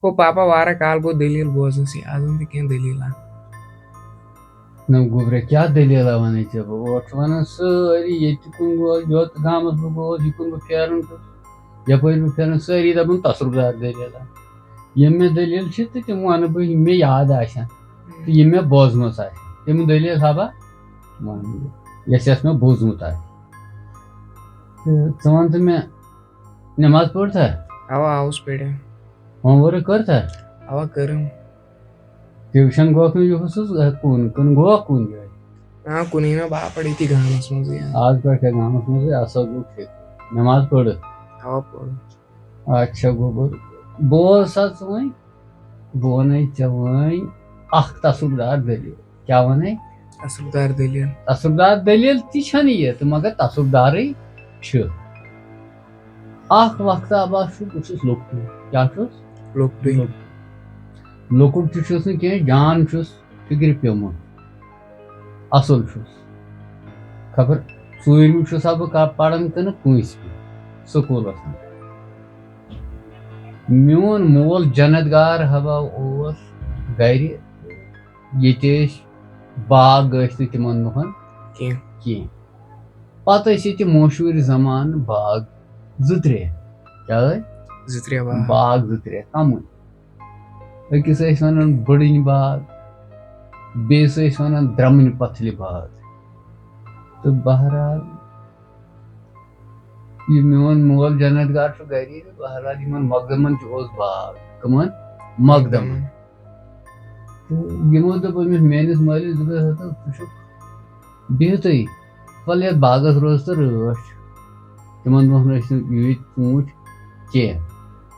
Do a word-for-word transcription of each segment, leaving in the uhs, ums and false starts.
ہو پاپا، واریاہ کال گوٚو دٔلیٖل بوزنَسٕے، آز وَن تہٕ کینٛہہ دٔلیٖلہ۔ نہ گوٚبرا، کیٛاہ دٔلیٖلہ وَنَے ژےٚ بہٕ؟ اورٕ چھِ وَنان سٲری، ییٚتہِ تہِ کُنہِ گوٚو، یوٚت گامَس بہٕ گوس، یہِ کُن بہٕ پھیران چھُس، یَپٲرۍ بہٕ پھیران، سٲری دَپان تصرُف دار دٔلیٖلہ۔ یِم مےٚ دٔلیٖل چھِ تہٕ تِم وَنہٕ بہٕ، یِم مےٚ یاد آسن تہٕ یِم مےٚ بوزمٕژ آسہِ، تِم دٔلیٖل ہا بہٕ وَنہٕ بہٕ، یۄس یۄس مےٚ بوٗزمُت آسہِ۔ تہٕ ژٕ وَن تہٕ مےٚ، نٮ۪ماز پٔرتھا؟ اَوا، آوُس پٔرِتھ۔ Homework کٔرتھا؟ اَوا، کٔرٕم۔ Tuition گوکھ نہٕ یُہُس حظ، اَتھ کُن، کُن گوکھ کُن جایہِ؟ نہ، کُنُے نہ، بہٕ ہا پَرٕ ییٚتی گامَس منٛزٕے۔ آز پٮ۪ٹھ کیٛاہ گامَس منٛزٕے، اَصٕل گوٚو ٹھیٖک۔ نٮ۪ماز پٔرٕتھ؟ اَوا، پٔر۔ اچھا گوٚبُر، بوز سا ژٕ وۄنۍ، بہٕ وَنَے ژےٚ وۄنۍ اَکھ تصرُف دار دٔلیٖل۔ کیٛاہ وَنَے؟ تصرُف دار دٔلیٖل۔ تصرُف دار دٔلیٖل تہِ چھَنہٕ یہِ تہٕ مگر تصرُف دارٕے چھِ۔ اَکھ وقتہ بہٕ چھُس، بہٕ چھُس لۄکٹُے۔ کیٛاہ چھُس؟ لۄکٹُے۔ لۄکُٹ۔ لۄکُٹ تہِ چھُس نہٕ کینٛہہ، جان چھُس، فِکرِ پیوٚمُت۔ اَصٕل چھُس۔ خبر ژوٗرِم چھُسا بہٕ کا-، پَران کِنہٕ کٲنٛسہِ سکوٗلَس منٛز۔ میون مول جنت گار ہوا اوس گَرِ، ییٚتہِ ٲسۍ باغ ٲسۍ نہٕ تِمَن دۄہَن کینٛہہ۔ کینٛہہ۔ پَتہٕ ٲسۍ ییٚتہِ مشہوٗر زمانہٕ باغ زٕ ترٛےٚ۔ کیٛاہ ٲسۍ؟ زٕ ترٛےٚ باغ۔ باغ زٕ ترٛےٚ، کَمٕے۔ أکِس ٲسۍ وَنان بٔڑٕنۍ باغ، بیٚیِس ٲسۍ وَنان درٛمٕنۍ پَتھلہِ باغ۔ تہٕ بہرحال، یہِ میون مول جنت گار چھُ گَری، تہٕ بہرحال یِمَن مۄقدمَن تہِ اوس باغ۔ کٕمَن؟ مۄقدمَن۔ تہٕ یِمو دوٚپ أمِس میٛٲنِس مٲلِس، دوٚپُس، "ہَتہٕ ژٕ چھُکھ بِہتٕے، وَلہٕ یَتھ باغَس روز تہٕ رٲچھ۔" تِمَن دۄہَن ٲسۍ نہٕ ییٖتۍ ژوٗنٛٹھۍ کینٛہہ۔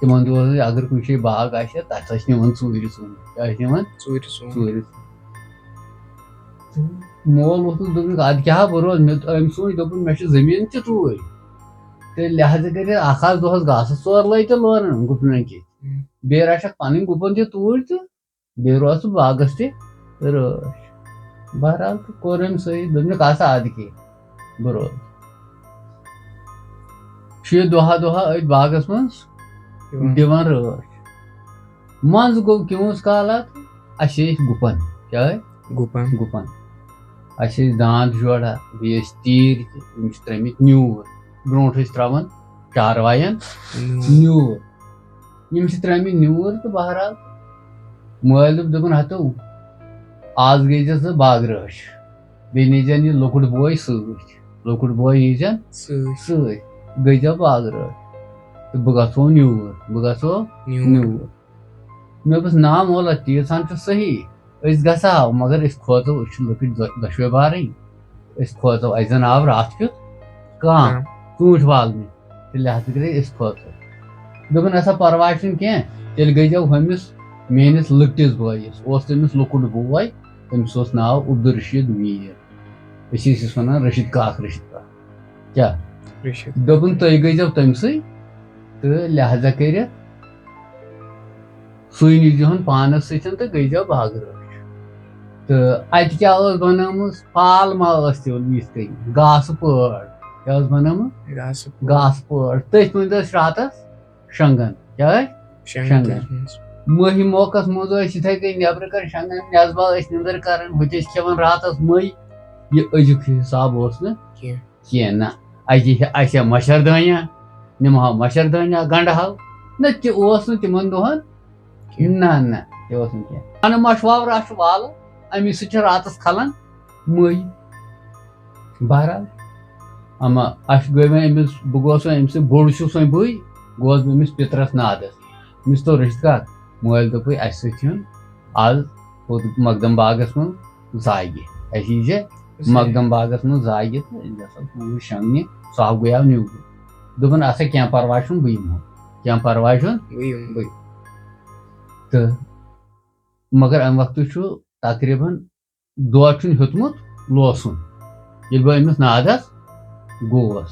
تِمَن دۄہَن ٲسۍ، اگر کُنہِ جایہِ باغ آسہِ ہا، تَتھ ٲسۍ نِوان ژوٗرِ ژوٗنٛٹھۍ۔ کیٛاہ ٲسۍ نِوان؟ ژوٗرِ ژوٗنٛٹھۍ۔ ژوٗرِ ژوٗنٛٹھۍ۔ تہٕ مول اوسُس دوٚپمُت، "اَدٕ کیٛاہ ہا بہٕ روزٕ؟" مےٚ، أمۍ سوٗنٛچ، دوٚپُن، "مےٚ چھِ زٔمیٖن تہِ توٗرۍ۔ تہٕ لہذا کٔرِتھ اَکھ آسہٕ دۄہَس گاسَس ژور لٲگۍ تہٕ لونان گُپنَن کِتھۍ۔ ہُم۔ بیٚیہِ رَچھَکھ پَنٕنۍ گُپَن تہِ توٗرۍ تہٕ بیٚیہِ روزٕ ژٕ باغَس تہِ رٲچھ۔" بہرحال تہٕ کوٚر أمۍ صحیح، دوٚپنَکھ، "آسا اَدٕ کیٛاہ، بہٕ روزٕ۔" چھُ یہِ دۄہا دۄہا أتھۍ باغَس منٛز دِوان۔ دِوان رٲچھ۔ منٛزٕ گوٚو کینٛژھ کالا تہٕ اَسہِ ٲسۍ گُپَن۔ کیٛاہ ٲسۍ؟ گُپَن۔ گُپَن۔ اَسہِ ٲسۍ داند جوڑا، بیٚیہِ ٲسۍ تیٖرۍ تہِ، یِم چھِ ترٛٲمٕتۍ نیوٗر۔ برونٛٹھ ٲسۍ ترٛاوان چاروایَن نیوٗر۔ نیوٗر۔ یِم چھِ ترٛٲمٕتۍ نیوٗر تہٕ بہرحال مٲلۍ دوٚپ، دوٚپُن، "ہَتو، آز گٔے زِ ژٕ باغہٕ رٲچھ۔ بیٚیہِ نیٖزٮ۪ن یہِ لۄکُٹ بوے سۭتۍ۔ لۄکُٹ بوے نیٖزٮ۪ن سۭتۍ۔ سۭتۍ۔ گٔے زٮ۪و باغہٕ رٲچھ۔ تہٕ بہٕ گژھو نیوٗر، بہٕ گژھو نیوٗر۔" نیوٗر۔ مےٚ دوٚپُس، "نا مولا، تیٖژ ہن چھُ صحیح۔ أسۍ گژھو، مگر أسۍ کھوژو، أسۍ چھِ لۄکٕٹۍ دۄ-، دۄشوے بارٕنۍ۔ أسۍ کھوژو، اَسہِ زَن آو راتھ کیُتھ کانٛہہ کانٛہہ۔ ژوٗنٛٹھۍ والنہِ۔ تہٕ لہذا کٔرِتھ أسۍ کھوژو۔" دوٚپُن، "اَسا پَرواے چھُنہٕ کینٛہہ، تیٚلہِ گٔے زیو ہُمِس میٲنِس لۄکٹِس بٲیِس۔" اوس تٔمِس لۄکُٹ بوے، تٔمِس اوس ناو عبدالرشیٖد میٖر۔ أسۍ ٲسۍ یَس وَنان رشیٖد کاک، رشیٖد کاک۔ کیٛاہ؟ رشیٖد۔ دوٚپُن، "تُہۍ گٔے زیو تٔمۍ سٕے تہٕ لہذا کٔرِتھ سُے نیٖزِہون پانَس سۭتۍ تہٕ گٔے زیو باغہٕ رٲچھ۔" تہٕ اَتہِ کیٛاہ ٲس بَنٲومٕژ؟ پال ما ٲس تِمَن یِتھ کٔنۍ؟ گاسہٕ پٲڑ۔ کیٛاہ ٲس بَنٲومٕژ؟ گاسہٕ پٲڑ۔ گاسہٕ پٲڑ۔ تٔتھۍ منٛز ٲسۍ راتَس شۄنٛگان۔ کیٛاہ ٲسۍ؟ شۄنٛگان۔ شۄنٛگان۔ مٔہۍ موقعس منٛز ٲسۍ یِتھَے کٔنۍ نٮ۪برٕ کَنۍ شۄنٛگان، نٮ۪صبا ٲسۍ نِندٕر کَران، ہُتہِ ٲسۍ کھٮ۪وان راتَس مٔہۍ۔ یہِ أزیُک حِساب اوس نہٕ کینٛہہ۔ کینٛہہ نہ۔ اَتہِ ہے، اَسہِ ہے مَچھَر دٲنیٛا، نِمہٕ ہاو مَچھَر دٲنیٛا، گَنٛڈٕ ہاو۔ نہ، تہِ اوس نہٕ تِمَن دۄہَن کینٛہہ۔ نہ، نہ، تہِ اوس نہٕ کینٛہہ۔ اَنہٕ مَچھِ وَوراہ چھُ والان، اَمی سۭتۍ چھِ راتَس کھَلان مٔہۍ۔ بہرحال، اما اَسہِ گٔے وۄنۍ أمِس، بہٕ گوس وۄنۍ أمۍ سٕنٛدۍ، بوٚڑ چھُس وۄنۍ بٕے، گوس بہٕ أمِس پِترَس نادَس۔ أمِس توٚر رٔشتہٕ کَتھ، مٲلۍ دوٚپُے، اَسہِ سۭتۍ چھُنہٕ آز ہُتھ مۄقدم باغَس منٛز زاگہِ۔ اَسہِ یی زِ زِ۔ مۄقدم باغَس منٛز زاگہِ تہٕ أسۍ گژھو توٗرۍ شۄنٛگنہِ، سُہ ہاو گٔیاو نیوٗر۔ دوٚپُن، "اَسا کینٛہہ پَرواے چھُنہٕ، بہٕ یِمہٕ ہو، کینٛہہ پَرواے چھُنہٕ۔" بہٕ یِمہٕ۔ بہٕ۔ تہٕ مگر اَمہِ وقتہٕ چھُ تقریٖباً دۄد چھُنہٕ ہیوٚتمُت لوسُن۔ ییٚلہِ بہٕ أمِس نادَس گوس،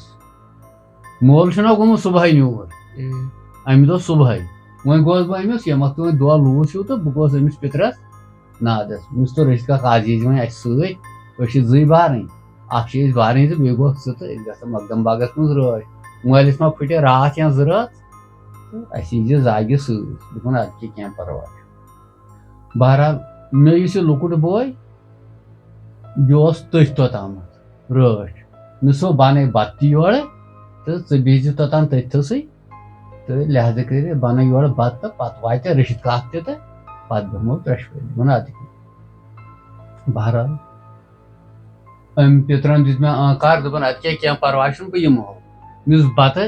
مول چھُنہ گوٚمُت صُبحٲے نیوٗر۔ اۭں۔ اَمہِ دۄہ صُبحٲے۔ وۄنۍ گوس بہٕ أمِس، ییٚمہِ وقتہٕ وۄنۍ دۄہ لوٗس ہیوٗ تہٕ بہٕ گوس أمِس پِترَس نادَس۔ أمِس توٚر رٔشتہٕ کَتھ، "آز یی زِ وۄنۍ اَسہِ سۭتۍ، أسۍ چھِ زٕے بارٕنۍ۔ اَکھ چھِ أسۍ بارٕنۍ تہٕ بیٚیہِ گوٚو ژٕ تہٕ أسۍ گژھو مۄقدم باغَس منٛز رٲچھ۔" مٲلِس ما پھٕٹے راتھ یا زٕ رٲژ؟ تہٕ اَسہِ ییٖزِ زاگہِ سۭتۍ۔ دوٚپُن، اَدٕ کیٛاہ، کینٛہہ پَرواے چھُنہٕ۔ بہرحال، مےٚ یُس یہِ لۄکُٹ بوے، یہِ اوس تٔتھۍ توٚتامَتھ رٲچھ۔ مےٚ سُہ بَنَے بَتہٕ تہِ یورٕ تہٕ ژٕ بِہزِ توٚتام تٔتھۍ تھَسٕے۔ تہٕ لہذا کٔرِتھ بَنَے یورٕ بَتہٕ تہٕ پَتہٕ واتہِ رٔشیٖد کاک تہِ تہٕ پَتہٕ بیٚہمو ترٛٮ۪شوَے۔ دوٚپُن، اَدٕ کیٛاہ۔ بہرحال، أمۍ پِترَن دیُت مےٚ آنکار، دوٚپُن، اَدٕ کیٛاہ، کینٛہہ پَرواے چھُنہٕ، بہٕ یِمہو۔ مےٚ یُس بَتہٕ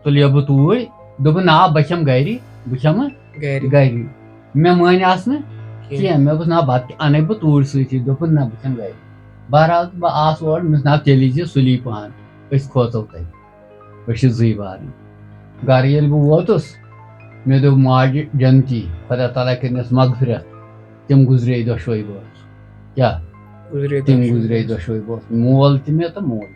تُلہِ بہٕ توٗرۍ، دوٚپُن، نا، بہٕ کھٮ۪مہٕ گَری، بہٕ کھٮ۪مہٕ گَرِ۔ گَری۔ مےٚ مٲنۍ آسہٕ نہٕ کینٛہہ۔ کینٛہہ۔ مےٚ دوٚپُس، نا، بَتہٕ اَنَے بہٕ توٗرۍ سۭتی، دوٚپُن، نہ، بہٕ کھٮ۪مہٕ گَرِ۔ بہرحال، بہٕ آس اورٕ، مےٚ دوٚپُس، نا، تیٚلہِ ییٖزِ سُلی پَہَن، أسۍ کھوژو تۄہہِ۔ أسۍ چھِ زٕے بارٕنۍ۔ گرٕ ییٚلہِ بہٕ ووتُس، مےٚ دوٚپ ماجہِ جنتی، خۄدا تعالیٰ کٔرِنَس مغفرت، تِم گُزرے دۄشوَے بٲژ۔ کیٛاہ؟ گُزرے تِم دۄشوَے گُزرے بٲژ۔ دۄشوَے بٲژ، مول تہِ مےٚ تہٕ موج۔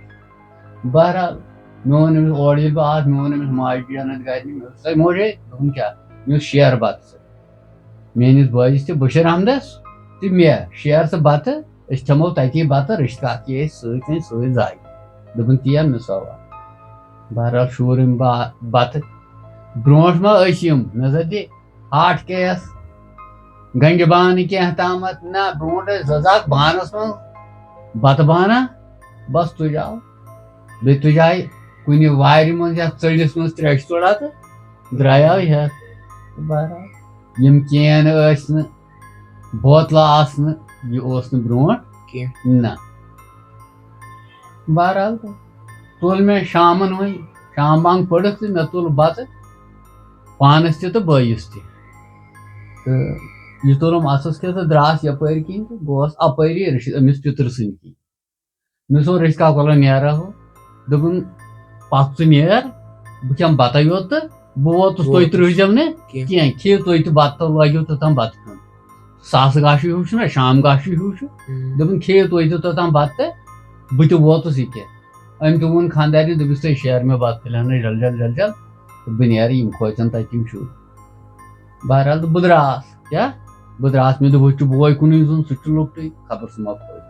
بہرحال، مےٚ ووٚن أمِس اورٕ ییٚلہِ بہٕ آس، مےٚ ووٚن أمِس ماجہِ جنت گرِ، مےٚ ووٚنُس، "ہے موجے"، دوٚپُن، "کیٛاہ؟" مےٚ اوس شیر بَتہٕ سۭتۍ۔ میٛٲنِس بٲیِس تہِ بشیر احمدس تہٕ مےٚ شیر سُہ بَتہٕ، أسۍ کھٮ۪مو تَتی بَتہٕ، رِشتہٕ کاکی ٲسۍ سۭتۍ، وۄنۍ سۭتۍ زاگہِ۔ دوٚپُن، "تی اَن مےٚ سوال۔" بہرحال شوٗر أمۍ با-، بَتہٕ۔ برونٛٹھ ما ٲسۍ یِم، نظر دِ، ہاٹھ کیس، گنٛجہِ بانہٕ کینٛہہ تامَتھ، نہ، برونٛٹھ ٲسۍ زٕ زٕ اکھ بانَس منٛز بَتہٕ بانہ، بَس تُج آو۔ بیٚیہِ تُج آیہِ کُنہِ وارِ منٛز یا ژٔڑِس منٛز ترٛیشہِ ژوٚڑا تہٕ درٛایاو ہٮ۪تھ۔ تہٕ بہرحال، یِم کین ٲسۍ نہٕ، بوتلہٕ آسہٕ نہٕ، یہِ اوس نہٕ برونٛٹھ کینٛہہ۔ نہ۔ بہرحال، تہٕ تُل مےٚ شامَن وۄنۍ، شام بانٛگ پٔرِتھ تہٕ مےٚ تُل بَتہٕ پانَس تہِ تہٕ بٲیِس تہِ۔ تہٕ یہِ توٚرُم اَتھَس کٮ۪تھ تہٕ درٛاس یَپٲرۍ کِنۍ تہٕ گوس اَپٲری رِشتہٕ أمِس پِترٕ سٕنٛدۍ کِنۍ۔ مےٚ دوٚپُس، "رٕتۍ کاک، وَلہٕ نیرا ہُہ۔" دوٚپُن، "پَکھ ژٕ نیر، بہٕ کھٮ۪مہٕ بَتَے یوت تہٕ بہٕ ووتُس، تُہۍ ووتُس۔ ترٛٲوزیو نہٕ کینٛہہ۔ کینٛہہ، کھیٚیِو تُہۍ تہِ بَتہٕ تہٕ لٲگِو توٚتام بَتہٕ کھیوٚن۔" ساسہٕ گاشہِ ہیوٗ چھُنہ، شام گاشہِ ہیوٗ چھُ۔ ہُم۔ دوٚپُن، "کھیٚیِو تُہۍ تہِ توٚتام بَتہٕ تہٕ بہٕ تہِ ووتُس یہِ کیٛاہ؟" أمۍ تہِ ووٚن خانٛدارنہِ، دوٚپُس، "تُہۍ شیر مےٚ بَتہٕ پھٔلۍ ہَن جل جل جل جل تہٕ بہٕ نیرٕ، یِم کھوژَن تَتہِ یِم شُرۍ۔" بہرحال، تہٕ بہٕ درٛاس، کیٛاہ؟ بہٕ درٛاس، مےٚ دوٚپ، "ہُہ چھُ بوے کُنُے زوٚن، سُہ تہِ چھُ لۄکٹُے، خبر سُہ ما پھٔلۍ۔"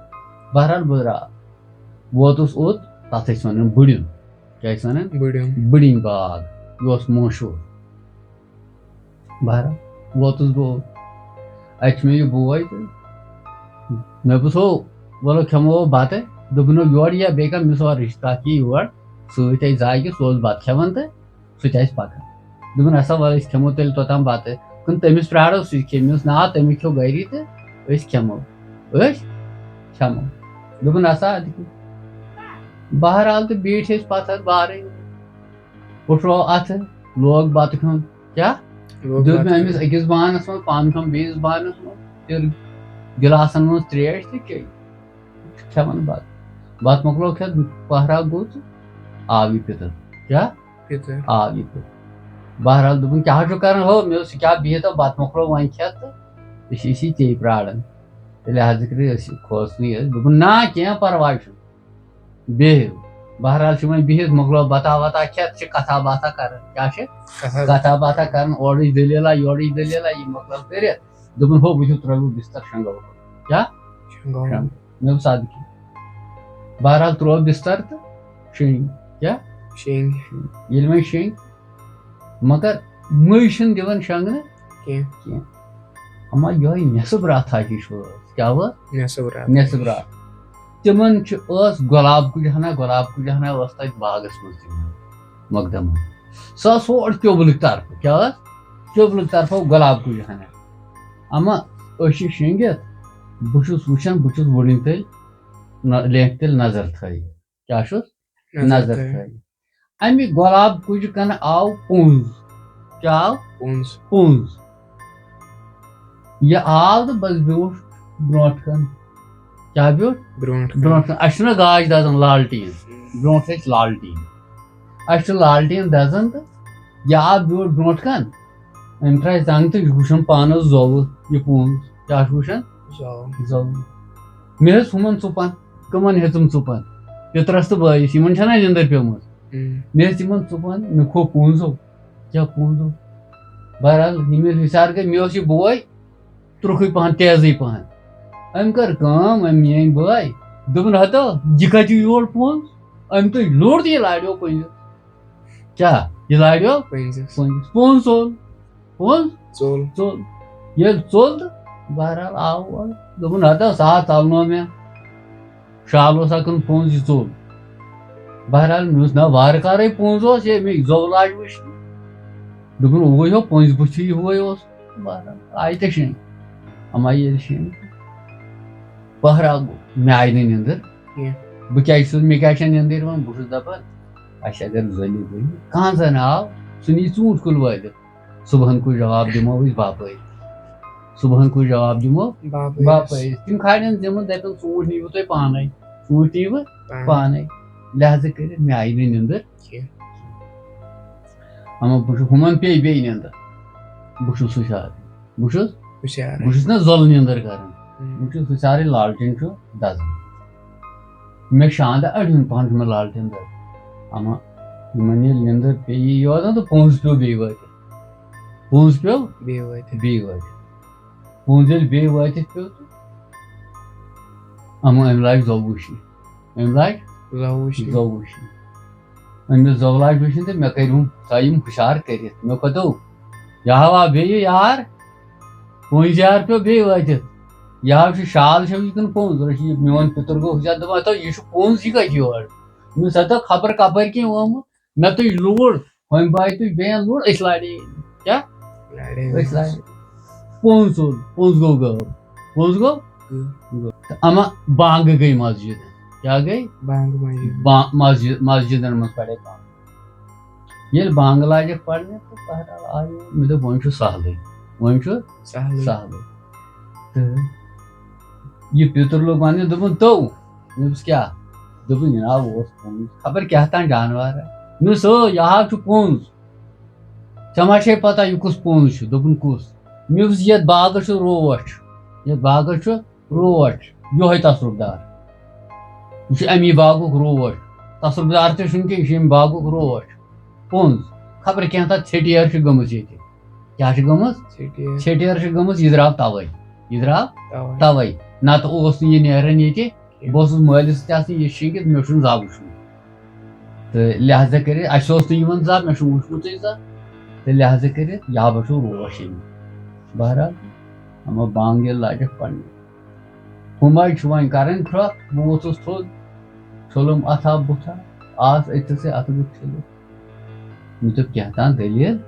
بہرحال، بہٕ درٛاس۔ ووتُس اوٚت، تَتھ ٲسۍ وَنان بٕڑِن۔ کیٛاہ ٲسۍ وَنان؟ بٕڑِن۔ بٕڑِن باغ۔ یہِ اوس مشہوٗر۔ بہرحال، ووتُس بہٕ اوٚت۔ اَتہِ چھُ مےٚ یہِ بوے تہٕ مےٚ دوٚپُس، "ہو، وَلہٕ کھٮ۪مو بَتہٕ۔" دوٚپُن، "ہو، یورٕ یہِ بیٚیہِ کانٛہہ، مےٚ سُہ رِشتہٕ اَکھ یہِ یور سۭتۍ اَسہِ زاگہِ، سُہ اوس بَتہٕ کھٮ۪وان تہٕ سُہ تہِ آسہِ پَکان۔" دوٚپُن، "اَسا وَلہٕ أسۍ کھٮ۪مو تیٚلہِ توٚتام بَتہٕ۔" کِنہٕ تٔمِس پرٛارو سُہ کھیٚیہِ؟ مےٚ ووٚنُس، "نا، تٔمِس کھیوٚو گَری تہٕ أسۍ کھٮ۪مو، أسۍ کھٮ۪مو۔" دوٚپُن، "اَسا اَدٕ کیٛاہ۔" بہرحال، تہٕ بیٖٹھۍ أسۍ پَتھَر بارٕنۍ، پھُٹروو اَتھٕ، لوگ بَتہٕ کھیوٚن۔ کیٛاہ؟ لوگ دیُت بَتہٕ مےٚ أمِس کھیوٚن۔ أکِس بانَس منٛز، پانہٕ کھیوٚم بیٚیِس بانَس منٛز، پھِر گِلاسَن منٛز ترٛیش تہٕ چیٚیہِ۔ کھٮ۪وان بَتہٕ۔ بَتہٕ مۄکلو کھٮ۪تھ، پَہرا گوٚو تہٕ آو یہِ پِتٕر۔ کیٛاہ؟ پِتٕر۔ آو یہِ پِتٕر۔ بہرحال دوٚپُن، "کیٛاہ چھُ کَران ہو؟" مےٚ اوس، "یہِ کیٛاہ، بِہِتھ بَتہٕ مۄکلو وۄنۍ کھٮ۪تھ تہٕ أسۍ ٲسی ژیٚے پرٛاران۔" تہٕ لہذا کٔرِتھ أسۍ کھوژنٕے ٲسۍ۔ دوٚپُن، "نا، کینٛہہ پَرواے چھُنہٕ۔" بیٚہِو۔ بہرحال چھِ وۄنۍ بِہِتھ، مۄکلٲو بَتہ وَتہ کھٮ۪تھ، چھِ کَتھا باتھا کَران۔ کیٛاہ چھِ؟ کَتھا باتھا۔ کَتھا باتھا کَران، اورٕچ دٔلیٖلہ، یورٕچ دٔلیٖلہ، یہِ مۄکلٲو کٔرِتھ۔ دوٚپُن، "ہو، وٕچھِو، ترٛٲوِو بِستَر شۄنٛگو۔" کیٛاہ؟ شۄنٛگو۔ شۄنٛگو۔ مےٚ دوٚپ، "سَدٕ کیٛاہ؟" بہرحال ترٛوو بِستَر تہٕ شۄنٛگۍ۔ کیٛاہ؟ شۄنٛگۍ۔ ییٚلہِ وۄنۍ شۄنٛگۍ، مگر مٔنٛزۍ چھِنہٕ دِوان شۄنٛگنہٕ کینٛہہ۔ کینٛہہ۔ اما یِہوٚے نٮ۪صٕب راتھا ہِش ٲس۔ کیٛاہ ٲس؟ نٮ۪صٕب راتھ۔ نٮ۪صٕب راتھ۔ تِمَن چھِ، ٲس گۄلاب کُلۍ ہنا، گۄلاب کُلۍ ہنا ٲس تَتہِ باغَس منٛز تِمَن مۄقدمَن۔ سۄ ٲس ہورٕ قیوبلٕکۍ طرفہٕ۔ کیٛاہ ٲس؟ قیوبلٕکۍ طرفہٕ گۄلاب کُلۍ ہنا۔ اما أسۍ چھِ شۄنٛگِتھ، بہٕ چھُس وٕچھان، بہٕ چھُس وٕڑٕنۍ تٔلۍ نہ-، لینٛٹھِ تٔلۍ نظر تھٲیِتھ۔ کیٛاہ چھُس؟ نظر نظر تھٲیِتھ۔ تھٲیِتھ۔ اَمہِ گۄلاب کُجہِ کَنہٕ آو پونٛز۔ کیٛاہ آو؟ پونٛز۔ پونٛز۔ یہِ آو تہٕ بَس بیوٗٹھ برٛونٛٹھ کَنہِ۔ کیٛاہ بیوٗٹھ؟ برٛونٛٹھ کَنہِ۔ برٛونٛٹھ کَنہِ۔ اَسہِ چھُنہ گاش دَزان لالٹیٖن۔ برٛونٛٹھ ٲسۍ لالٹیٖن۔ اَسہِ چھُ لالٹیٖن دَزان تہٕ یہِ آو بیوٗٹھ برٛونٛٹھ کَنہِ۔ أمۍ ترٛایہِ زنٛگ تہٕ یہِ وٕچھُن پانَس زوٚوُ یہِ پونٛز۔ کیٛاہ چھُ وٕچھان؟ زوٚوُ۔ زوٚوُ۔ مےٚ ہیٚژ ہُمَن ژُپَن۔ کٕمَن ہیٚژٕم ژُپَن؟ پِترَس تہٕ بٲیِس۔ یِمَن چھَنہ نِندٕر پیٚمٕژ؟ ہُم۔ مےٚ ہیٚژ یِمَن ژُپَن، مےٚ کھوٚو پونٛزو۔ کیٛاہ پونٛزو؟ بہرحال، ییٚمہِ ییٚلہِ ہُشار گٔے، مےٚ اوس یہِ بوے تُرٛکھٕے پَہَن، تیزٕے پَہَن۔ أمۍ کٔر کٲم، أمۍ میٛٲنۍ بٲے، دوٚپُن، "ہَتو، یہِ کَتہِ یور پونٛز؟" أمۍ تُج لوٚر تہٕ یہِ لاریو کُنہِ۔ کیٛاہ؟ یہِ لاریو پٔنٛزِس۔ پٔنٛزِس۔ پوٚنٛز ژوٚل۔ پوٚنٛز ژوٚل۔ ژوٚل۔ ییٚلہِ ژوٚل تہٕ بہرحال آو اورٕ۔ دوٚپُن، "ہتا سا ژلنو مےٚ۔ شال اوس اَکُن پوٚنٛز یہِ ژوٚل۔" بہرحال مےٚ اوس نہ وارٕ کارَے پوٚنٛز اوس یہِ، مےٚ زو لاج وٕچھ۔ دوٚپُن، "اوے ہو پوٚنٛزِ بُتھِ یہِ ہوے اوس۔" بہرحال آیہِ تہِ شیٚنۍ۔ اما ییٚلہِ شیٚنۍ، بہرحال گوٚو، مےٚ آیہِ نہٕ نِندٕر۔ کینٛہہ۔ بہٕ کیٛازِ چھُس، مےٚ کیٛازِ چھےٚ نِندٕر یِوان؟ بہٕ چھُس دَپان، اَسہِ اگر زٔلۍ گٔے، کانٛہہ زَن آو، سُہ نِیہِ ژوٗنٛٹھۍ کُل وٲلِتھ۔ صُبحن کُس جواب دِمو أسۍ باپٲرۍ؟ صُبحن کُس جواب دِمو؟ باپٲرِس۔ باپٲرِس۔ تِم کھالن تِمن، دَپن، "ژوٗنٛٹھۍ نِیِو تُہۍ پانے، ژوٗنٛٹھۍ نِیِو پانے۔" پانے۔ لہذا کٔرِتھ مےٚ آیہِ نہٕ نِندٕر۔ کینٛہہ۔ اما بہٕ چھُس، ہُمن پیٚیہِ بیٚیہِ نِندٕر۔ بہٕ چھُس ہُشار۔ بہٕ چھُس ہُشار۔ بہٕ چھُس نہ زۄلہٕ نِندٕر کران۔ ہُم۔ بہٕ چھُس ہُشارٕے، لالٹین چھُ دَزان۔ مےٚ شاندٕ اَڑیُن پَہَن چھُ مےٚ لالٹین دَزان۔ اَما یِمَن ییٚلہِ نِندٕر پیٚیہِ یوت نہ تہٕ پوٚنٛز پیوٚو بیٚیہِ وٲتِتھ۔ پوٚنٛز پیوٚو بیٚیہِ وٲتِتھ۔ بیٚیہِ وٲتِتھ۔ پوٚنٛز ییٚلہِ بیٚیہِ وٲتِتھ پیوٚو تہٕ اَما أمۍ لاج زۄل وٕچھنہِ۔ أمۍ لاج زۄل وٕچھنہِ۔ زۄل وٕچھنہِ۔ أمۍ زۄل لاج وٕچھنہِ تہٕ مےٚ کٔرۍ ہُم، تھٲیِم ہُشار کٔرِتھ۔ مےٚ کوٚت دوٚپ، "یہِ ہا آو بیٚیہِ یار، پوٚنٛزۍ یار پیوٚو بیٚیہِ وٲتِتھ۔ یہِ ہا چھُ شال چھَو یہِ کِنہٕ پوٚنٛز؟" رشیٖد، میون پِتُر گوٚو ہُشار، دوٚپُن، "ہتو، یہِ چھُ پوٚنٛز، یہِ کَتہِ یور؟ مےٚ دوٚپُس، ہتو، خبر کَپٲرۍ کِنۍ آمُت، مےٚ تُج لوٗر، وۄنۍ بایہِ تُج بیٚیَن لوٗر، أسۍ لاڑے۔" کیٛاہ؟ لاڑے أسۍ لاڑے۔ پوٚنٛز ژوٚل، پوٚنٛز گوٚو غٲب۔ پوٚنٛز گوٚو؟ غٲب۔ غٲب۔ تہٕ اما بانٛگہٕ گٔے مسجد۔ کیٛاہ گٔے؟ بانٛگہٕ مسجد۔ با-، مسجد، مسجدن منٛز پَرے بانٛگہٕ۔ ییٚلہِ بانٛگہٕ لاجَکھ پَرنہِ تہٕ بہرحال آیو، مےٚ دوٚپ، "وۄنۍ چھُ سہلٕے، وۄنۍ چھُ سہلٕے۔" سہلٕے۔ تہٕ یہِ پیٚتُر لوٚگ وَننہِ، دوٚپُن، "تو؟" مےٚ دوٚپُس، "کیٛاہ؟" دوٚپُن، "جِناب، اوس پوٚنٛز، خبر کیٛاہ تام جانوارا۔" مےٚ دوٚپُس، "او، یہِ ہا چھُ پوٚنٛز۔ ژےٚ ما چھے پَتہ یہِ کُس پوٚنٛز چھُ؟" دوٚپُن، "کُس؟" مےٚ دوٚپُس، "یَتھ باغَس چھُ روٹ، یَتھ باغَس چھُ روٹ، یِہوٚے تصرُف دار۔ یہِ چھُ اَمی باغُک روٹ۔ تصرُف دار تہِ چھُنہٕ کینٛہہ، یہِ چھُ اَمہِ باغُک روٹ۔ پوٚنٛز۔ خبر کینٛہہ تَتھ ژھیٚٹیر چھِ گٔمٕژ ییٚتہِ۔" کیٛاہ چھِ گٔمٕژ؟ ژھیٚٹیر۔ ژھیٚٹیر چھِ گٔمٕژ، یہِ درٛاو تَوَے۔ یہِ درٛاو تَوَے۔ تَوَے۔ نَتہٕ اوس نہٕ یہِ نیران ییٚتہِ۔ کینٛہہ۔ بہٕ اوسُس مٲلِس تہِ آسان یہِ شیٚنٛگِتھ، مےٚ چھُنہٕ زانٛہہ وٕچھمُت۔ تہٕ لہذا کٔرِتھ، اَسہِ اوس نہٕ یِوان زانٛہہ، مےٚ چھُنہٕ وٕچھمُتٕے زانٛہہ۔ تہٕ لہذا کٔرِتھ، یا بہٕ چھُس روش أمِس۔ بہرحال، اما بانٛگ ییٚلہِ لاجَکھ پَرنہِ۔ ہُم حظ چھِ وۄنۍ کَرٕنۍ پھرٛکھ، بہٕ ووٚتھُس تھوٚد، چھوٚلُم اَتھا بُتھا، آس أتھۍ سۭتۍ اَتھٕ بُتھ چھٔلِتھ۔ مےٚ دوٚپ، "کینٛہہ تام دٔلیٖل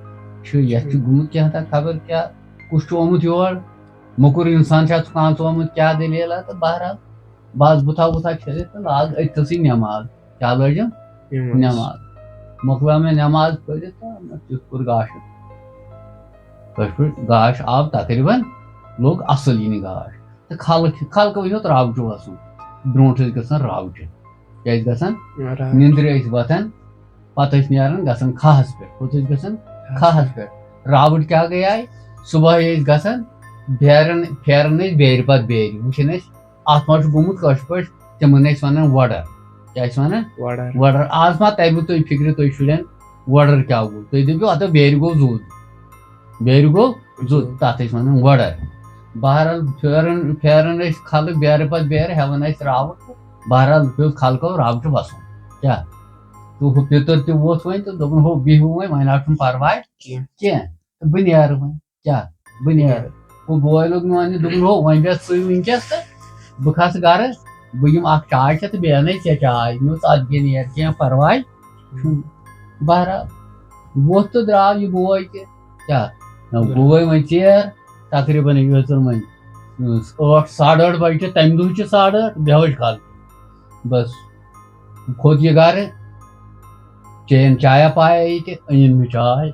چھِ، یَتھ چھُ گوٚمُت کینٛہہ تام، خبر کیٛاہ، کُس چھُ آمُت یور؟ موٚکُر اِنسان چھا ژھُنان ژامُت، کیٛاہ دٔلیٖلہ؟" تہٕ بہرحال، بہٕ آس بُتھا وُتھا چھٔلِتھ تہٕ لاگ أتھۍ سٕے نٮ۪ماز۔ کیٛاہ لٲجِم؟ نٮ۪ماز۔ نٮ۪ماز۔ مۄکلاو مےٚ نٮ۪ماز پٔرِتھ تہٕ مےٚ تیُتھ کوٚر گاشہٕ۔ کٲشِر پٲٹھۍ گاش آو تقریٖباً، لوٚگ اَصٕل یِنہِ گاش۔ تہٕ خلق، خلقہٕ وٕچھو تہٕ راوچہِ وَسُن۔ برٛونٛٹھ ٲسۍ گژھان راوچہِ۔ کیٛاہ ٲسۍ گژھان؟ راوچہِ۔ نِندرِ ٲسۍ وۄتھان، پَتہٕ ٲسۍ نیران گژھان کھاہَس پٮ۪ٹھ۔ کوٚت ٲسۍ گژھان؟ کھاہَس۔ کھاہَس پٮ۪ٹھ۔ راوٕٹۍ کیٛاہ گٔیے؟ صُبحٲے ٲسۍ گژھان، بیرَن، پھیران ٲسۍ بیرِ پَتہٕ بیرِ۔ وٕچھان ٲسۍ، اَتھ ما چھُ گوٚمُت کٲشِر پٲٹھۍ، تِمَن ٲسۍ وَنان وۄڈَر۔ کیٛاہ ٲسۍ وَنان؟ وۄڈَر۔ وۄڈَر۔ آز ما تَرِ وۄنۍ تۄہہِ فِکرِ، تُہۍ شُرٮ۪ن، وۄڈَر کیٛاہ گوٚو؟ تُہۍ دٔپِو، ہَتو بیرِ گوٚو زوٚد۔ بیرِ گوٚو زوٚد، تَتھ ٲسۍ وَنان وۄڈَر۔ بہرحال، پھیران، پھیران ٲسۍ خلق بیرٕ پَتہٕ بیرٕ، ہٮ۪وان ٲسۍ راوُٹ۔ بہرحال، پیوٚو خلقو راوٹہِ وَسُن۔ کیٛاہ؟ تہٕ ہُہ پیٚتٕر تہِ ووٚتھ وۄنۍ تہٕ دوٚپُن، "ہو، بِہِو وۄنۍ، وۄنۍ نہ چھُنہٕ پَرواے کینٛہہ۔ کینٛہہ۔ تہٕ بہٕ نیرٕ وۄنۍ۔" کیٛاہ؟ بہٕ نیرٕ۔ ہُہ بوے لوٚگ مےٚ وَننہِ، دوٚپُن، "ہو، وۄنۍ بیٚہہ ژٕے وٕنۍکٮ۪س تہٕ بہٕ کھَسہٕ گَرٕ، بہٕ یِمہٕ اَکھ چاے چٮ۪تھ تہٕ بیٚیہِ اَنَے ژےٚ چاے۔" مےٚ ووٚنُس، "اَدٕ کیٛاہ نیر کینٛہہ پَرواے چھُنہٕ۔" بہرحال، ووٚتھ تہٕ درٛاو یہِ بوے تہِ۔ کیٛاہ؟ نہ، بہرحال۔ گوٚوَے وۄنۍ ژیر، تقریٖباً یہِ ٲژٕن وۄنۍ، اۭں، ٲٹھ، ساڑٕ ٲٹھ بَجہِ چھِ، تَمہِ دۄہ چھِ ساڑٕ ٲٹھ، بیٚہوش کھال۔ بَس۔ کھوٚت یہِ گَرٕ، چیٚیَن چایا پایا ییٚتہِ، أنِن مےٚ چاے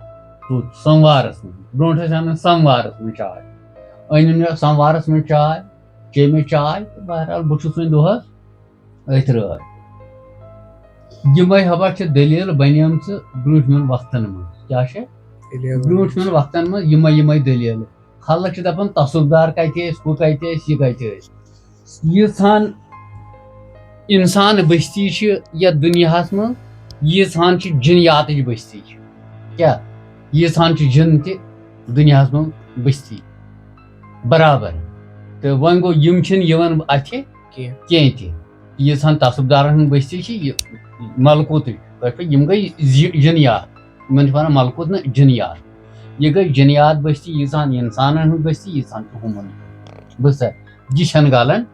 توٚت سَموارَس منٛز۔ برٛونٛٹھ ٲسۍ اَنان سَموارَس منٛز چاے۔ أنِن مےٚ سَموارَس منٛز چاے، چیٚیہِ مےٚ چاے تہٕ بہرحال بہٕ چھُس وۄنۍ دۄہَس أتھۍ رٲتھ۔ یِمَے ہبا چھِ دٔلیٖل بَنیمژٕ برٛونٛٹھمٮ۪ن وقتَن منٛز۔ کیٛاہ چھِ؟ دٔلیٖل برٛونٛٹھمٮ۪ن وقتَن منٛز یِمَے یِمَے دٔلیٖلہٕ۔ خلق چھِ دَپان، تصوٗف دار کَتہِ ٲسۍ، ہُہ کَتہِ ٲسۍ، یہِ کَتہِ ٲسۍ۔ ییٖژہَن اِنسان بٔستی چھِ یَتھ دُنیاہَس منٛز، ییٖژہَن چھِ جِنیاتٕچ بٔستی چھِ۔ کیٛاہ؟ ییٖژہَن چھِ جِن تہِ دُنیاہَس منٛز بٔستی برابر۔ تہٕ وۄنۍ گوٚو، یِم چھِنہٕ یِوان اَتھِ کینٛہہ۔ کینٛہہ تہِ۔ ییٖژہَن تصوٗف دارَن ہٕنٛز بٔستی چھِ یہِ ملکوٗتٕچ، تۄہہِ پَزِ، یِم گٔے زِ-، جِنیات۔ یِمن چھِ وَنان ملکوت نہٕ، جِنیات۔ یہِ گٔے جِنیات بستی، ییٖژہن اِنسانن ہٕنٛز بستی، ییٖژہن چھُ ہُمن۔ بوٗزتھا؟ یہِ چھَنہٕ گلان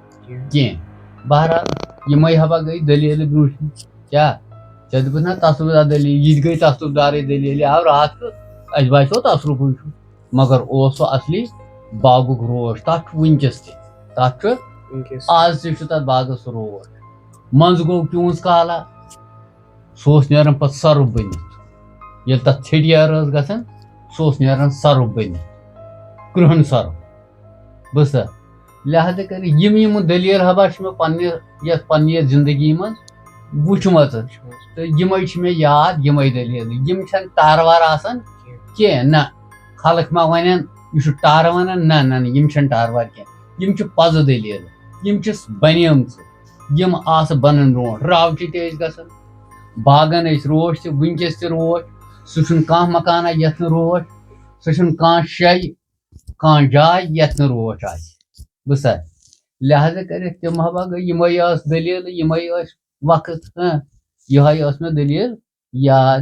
کینٛہہ۔ بہرحال، یِمے ہبا گٔے دٔلیٖلہٕ برٛونٛٹھ۔ کیٛاہ؟ ژےٚ دوٚپُتھ نہ تصرُف دار دٔلیٖل، یہِ تہِ گٔے تصرُف دارٕے دٔلیٖل۔ یہِ آو راتھ تہٕ اَسہِ باسیو تصرُفٕے چھُ، مگر اوس سُہ اصلی باغُک روش۔ تَتھ چھُ وٕنکیٚس تہِ، تَتھ چھُ وٕنکیٚس۔ آز تہِ چھُ تَتھ باغس روش۔ منٛزٕ گوٚو کیوٗنٛز کالا، سُہ اوس نیران پتہٕ سرُپھ بٔنِتھ۔ ییٚلہِ تَتھ ژھیٚٹیار ٲس گژھان، سُہ اوس نیران سرُپھ بٔنِتھ، کرٛہُن سرُپھ۔ بوٗزتھا؟ لہذا کٔرِتھ یِم یِم دٔلیٖل ہبا چھِ مےٚ پننہِ، یَتھ پننہِ یَتھ زندگی منٛز وٕچھمَژٕ۔ تہٕ یِمے چھِ مےٚ یاد، یِمے دٔلیٖل۔ یِم چھَنہٕ ٹارٕ وارٕ آسان کینٛہہ، نہ۔ خلق ما وَنن، "یہِ چھُ ٹارٕ وَنان"، نہ، نہ، نہ، یِم چھَنہٕ ٹارٕ وارٕ کینٛہہ۔ یِم چھِ پَزٕ دٔلیٖلہٕ۔ یِم چھِ بَنیمژٕ۔ یِم آسہٕ بَنان برونٛٹھ۔ راوچہِ تہِ ٲسۍ گژھان۔ باغن ٲسۍ روش تہِ، وٕنکیٚس تہِ روش۔ سُہ چھُنہٕ کانٛہہ مکانہ یَتھ نہٕ روش۔ سُہ چھُنہٕ کانٛہہ شے، کانٛہہ جاے یَتھ نہٕ روش آسہِ۔ بوٗزتھا؟ لہذا کٔرِتھ تِم ہبا گٔے، یِمے ٲس دٔلیٖل، یِمے ٲسۍ وقت، ہاں، یِہے ٲس مےٚ دٔلیٖل یاد۔